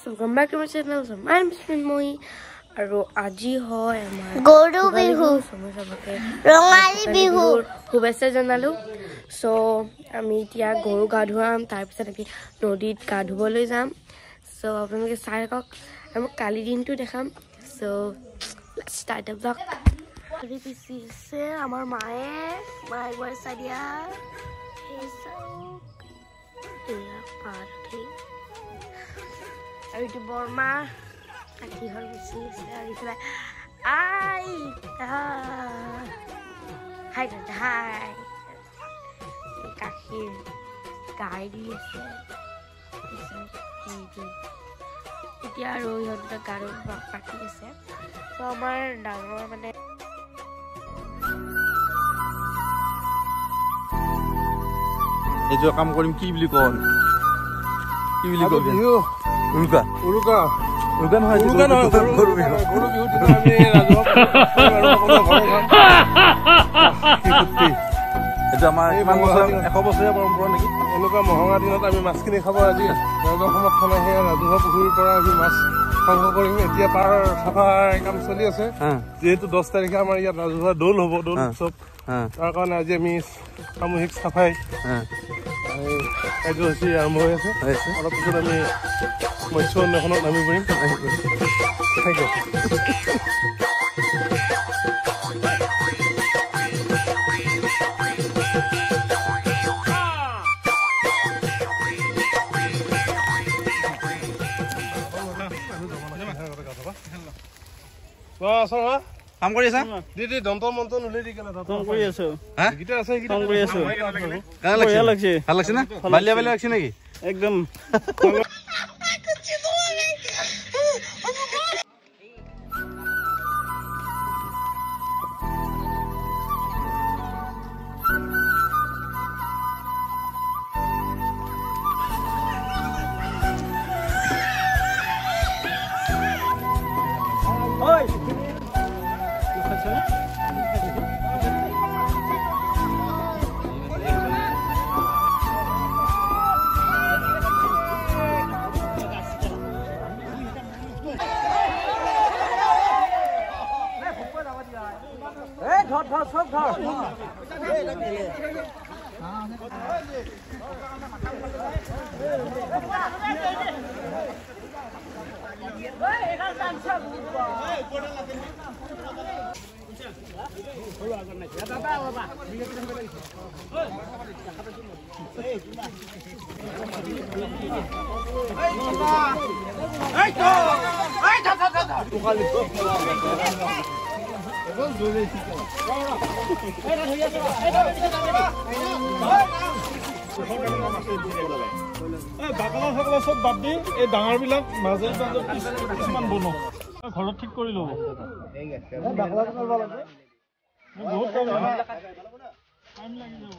Welcome back to my channel. So my name is Minmoy. আৰু আজি হয় আমাৰ গৰু বিহু, ৰঙালী বিহু শুভেচ্ছা জনালোঁ। চ' আমি এতিয়া গৰু গা ধুৱাম, তাৰপিছত আমি নদীত গা ধুবলৈ যাম। চ' আপোনালোকে চাই থাকক আৰু মই কালি দিনটো দেখাম। So start the vlog. পিচিছে আমাৰ মায়ে, মায়ে গৈ চাই দিয়া আৰু এইটো বৰমা কাঠিখন বেছি আছে আৰু ইফালে আইতা হাই হাই গাখীৰ গাই দি আছে। এতিয়া আৰু ইহঁত দুটা গাৰু পাতি আছে। ত' আমাৰ ডাঙৰ মানে এইটো কাম কৰিম কি বুলি কওঁ, কি বুলি কওঁ? উৰুকা, উৰুকা, উৰুকা নহয়, উৰুকা নহয়, গৰু বিহু। গৰু বিহুত আমি এইটো আমাৰ কিমান বছৰ, 100 বছৰীয়া পৰম্পৰা নেকি? এনেকুৱা মহঙা দিনত আমি মাছখিনি খাব আজি ৰাইজৰ সমৰ্থন আহে। ৰাজহুৱা পুখুৰীৰ পৰা আমি মাছ সংগ্ৰহ কৰিম। এতিয়া পাৰ চাফাৰ কাম চলি আছে। যিহেতু 10 তাৰিখে আমাৰ ইয়াত ৰাজহুৱা দৌল হ'ব, দৌল উৎসৱ, তাৰ কাৰণে আজি আমি সামূহিক চাফাই কাৰ্যসূচী আৰম্ভ হৈ আছে। অলপ পিছত আমি মৎস্য অন্বেষণত নামি পৰিম। Thank you. কাম কৰি আছা? দি দি দন্ত মন্ত নুলি দি কেনে কাম কৰি আছো। হা, গীতা আছে, কাম কৰি আছো। কেনে লাগছে? ভাল লাগছে না? বালিয়া বালিয়া লাগছে নেকি? একদম। বাকলা চাকলা চব বাদ দি এই ডাঙৰবিলাক মাজে কিছুমান বনক ঘৰত ঠিক কৰি ল'ব। বহুত টাইম লাগি যাব।